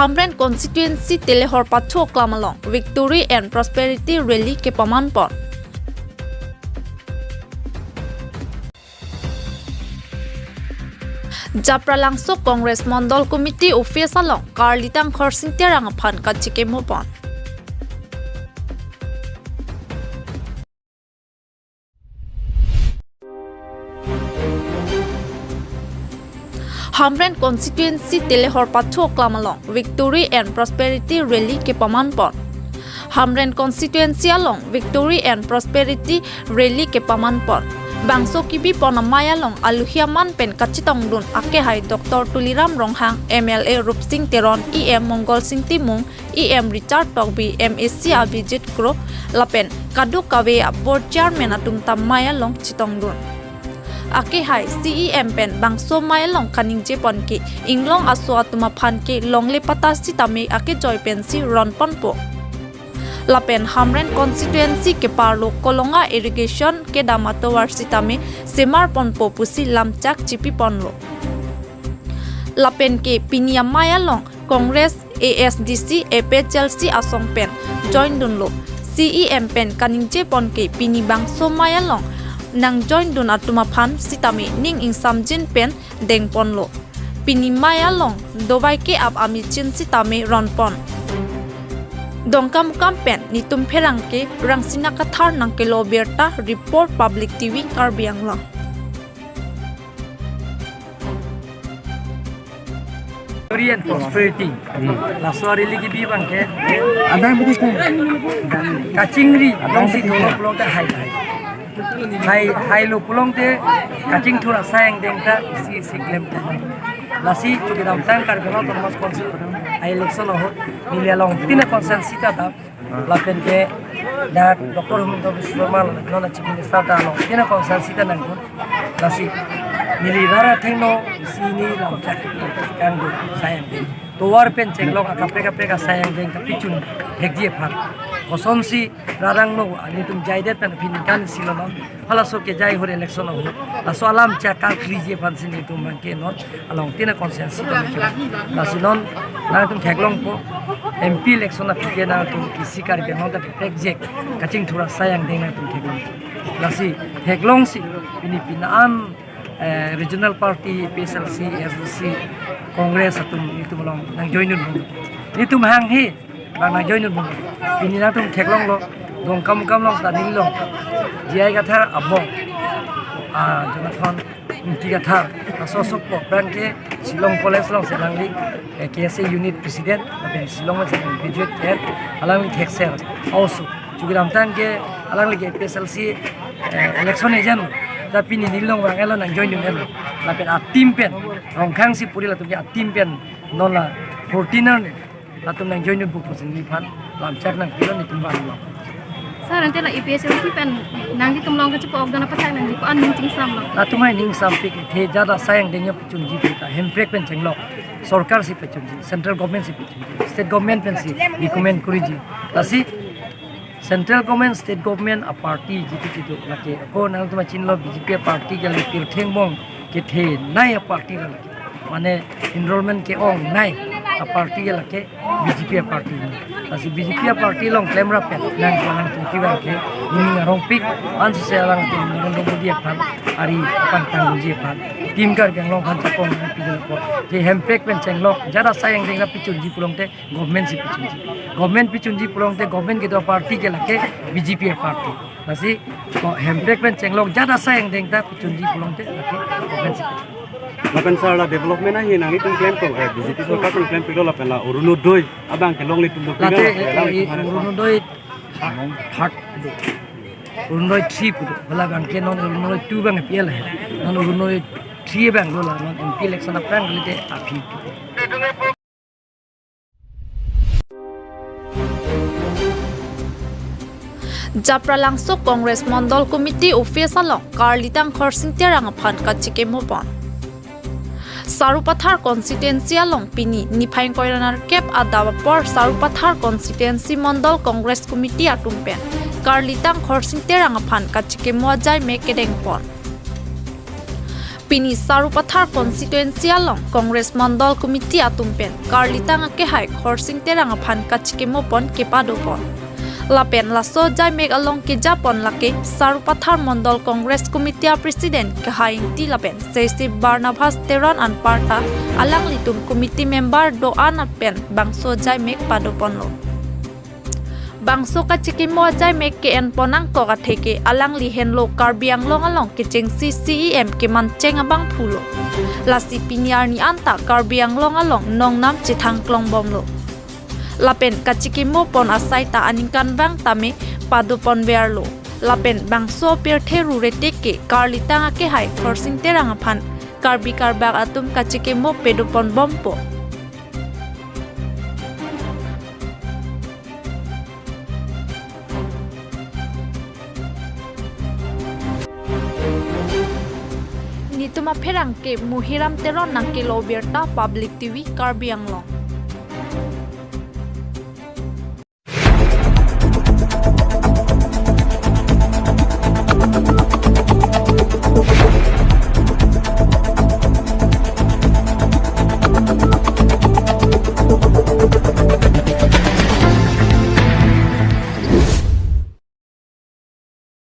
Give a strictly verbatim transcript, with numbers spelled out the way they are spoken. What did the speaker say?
Hamren constituency Telehorpathu Aklam along Victory and Prosperity Rally kepaman pon. Japralangso Congress Mondol Committee Office along Karlitang Khorsing Terang aphan kachikimo pon. Hamren constituency Telehorpathu Aklam along Victory and Prosperity Rally kepaman pon. Hamren constituency along Victory and Prosperity Rally kepaman pon. Bangso kebi pon amei along aluhi aman pen kachetongdun akehai Doctor Tuliram Ronghang, M L A Rupsing Teron, E M Mongolsing Timung, E M Richard Tokbi, M A C Abhijit Kro lapen kadokave a-board chairman atum ta mei along chetongdun. Akehai C E M pen bangso mei along kaningje pon ke inglong aso atum aphan ke longle patta sitame akejoi pensi ron ponpo. Lapen Hamren constituency keparlo Kolonga irrigation kedam atovar sitame semar ponpo pusi lamchak chipi ponlo. Lapen ke pini amei along Congress, A S D C, A P H L C asong pen join dunlo. C E M pen kaningje pon ke pini bangso mei along nang join dun atum aphan sitame ning ingsamjin pen deng ponlo. Pini mei along dovai ke-ap amichin sitame ron pon. Dongkamukam pen Nitum Pherangke, Rangsina Kathar nangkelo birta, report Public T V Karbi Anglong. Victory and prosperity. Laso a-rally kebi abang ke. Adang bidi ke. Kachingri longsi dolo pulote hai hai. Hai, hailo pulote kachingthur asai angdeng ta isi isi klem. Lasi chukidamtang Karbi Anglong Autonomous Council a-election ahut neli alongtin a-constituency ta dam. Lapen ke dak Doctor Himanta Biswa Sarma non Chief Minister ta alongtin a-constituency ta nangdun. Lasi neli rara thengno isi ni lamchak kangdun asai angdeng. Tovar pen chenglok akaprek kaprek asai angdeng kapachun thekji aphan. Kosonsi rarangno, nelitum jaidet pen aphi ningkan isi lo non. Halaso kejai ahut election ahut. Laso alamchak karkliji aphansi nelitum abang ke non alongtin a-constituency ta nangdun. Lasi non nangtum theklongpo, M P election aphi ke nangtum isi Karbi Anglong ta keprekjek kachingthur asai angdeng nangtum theklongpo. Lasi theklongsi pini pini an, eh, regional party, A P H L C, A S D C, Congress atum nelitum along nang join dunpo. Nelitum hanghe abang nang join dunpo. Pini nangtum theklonglo, Dongkamukam along ta neli along J I Kathar abong, ah, Jonathan Ingti Kathar, laso asokpo aphrang ke Shillong College alongsi alangli, eh, K S A unit president, lapen Shillong alongsi graduate ke, alangli thekser. Also, chukidamtang ke alangli ke A P H L C, eh, election agent, ta pini neli along abang elo nang join dun elo. Lapen a-team pen, Rongkhang si puri latum ke a-team pen, non la fourteen arni latum nang join dunpo pusi neliphan lamchak nangpilo, nelitum abang lo. Sir, ante la A P H L C pen nanglitum along kachipa-ok dana pathak nangji ko-an ning chingsamlo? Latum hai ning sampik, the jat asai angdeng pachunji pu ta Hemprek pen chenglok, sorkar si pachunji, central government si pachunji, state government pensi recommend kuriji. Lasi central government, state government a-party jitu jitu lake, ko nangtum chinilo, B J P a-party ke lake pirthe angbong kethenei a-party lo lake. Mane enrollment ke-ongnei a-party ke lake B J P a-party lo. Lasi B J P a-party along klemrap pen nang nangtum kevang ke, nining arongpik, ansose alangtum Narendra Modi aphan, ari aphan tangji aphan, Team Karbi Anglong aphan chakong nangpidunpo. Je Hemprek pen chenglok jat asai angdeng pachunji pulote government si pachunji. Government pachunji pulote government kedo a-party ke lake B J P a-party. Lasi ko Hemprek pen chenglok jat asai angdeng ta pachunji pulote lake government si pachunji. Lapen sir, la development ahin nanglitum klempo, eh, B J P sorkar pen klempiklo, lapen la Orunodoi abang ke longle tum do. Late, pila, eh, eh, Orunodoi third, third do. Orunodoi three pu do. Hala abang ke non Orunodoi two abang P L hai. Non Orunodoi three abang lo la, non M P election aphrang lite aphi. Japralangso Congress Mondol Committee Office along Karlitang Khorsing Terang aphan kachikimo pon. Sarupathar constituency along pini niphai ingkoi ra nerkep adap apor Sarupathar constituency Mondol Congress Committee atum pen Karlitang Khorsing Terang aphan kachikimo ajai me kedeng pon. Pini Sarupathar constituency along Congress Mandal Committee atum pen Karlitang akehai Khorsing Terang aphan kachikimo pon kepado pon. Lapen laso ajaimek along keja pon lake Sarupathar Mandal Congress Committee a President Kehai Ingti lapen Sesip Barnabas Teron anparta alanglitum committee member do-an pen bangso ajaimek pado ponlo. Bangso kachikimo ajaimek ke-en pon angkok atheke alangli henlo Karbi Anglong along kechengsi C E M kemancheng abangphu lo. Lasi pini arni anta Karbi Anglong along nongnam chethang klong bomlo. Lapen kachikimo pon asai ta aningkanvang tame pado ponverlo. Lapen bangso pirthe rurete ke Karlitang akehai Khorsing Terang aphan Karbi Karbak atum kachikimo pado pon bompo. Nitum apherangke Muhiram Teron nangkelo birta Public T V Karbi Anglong.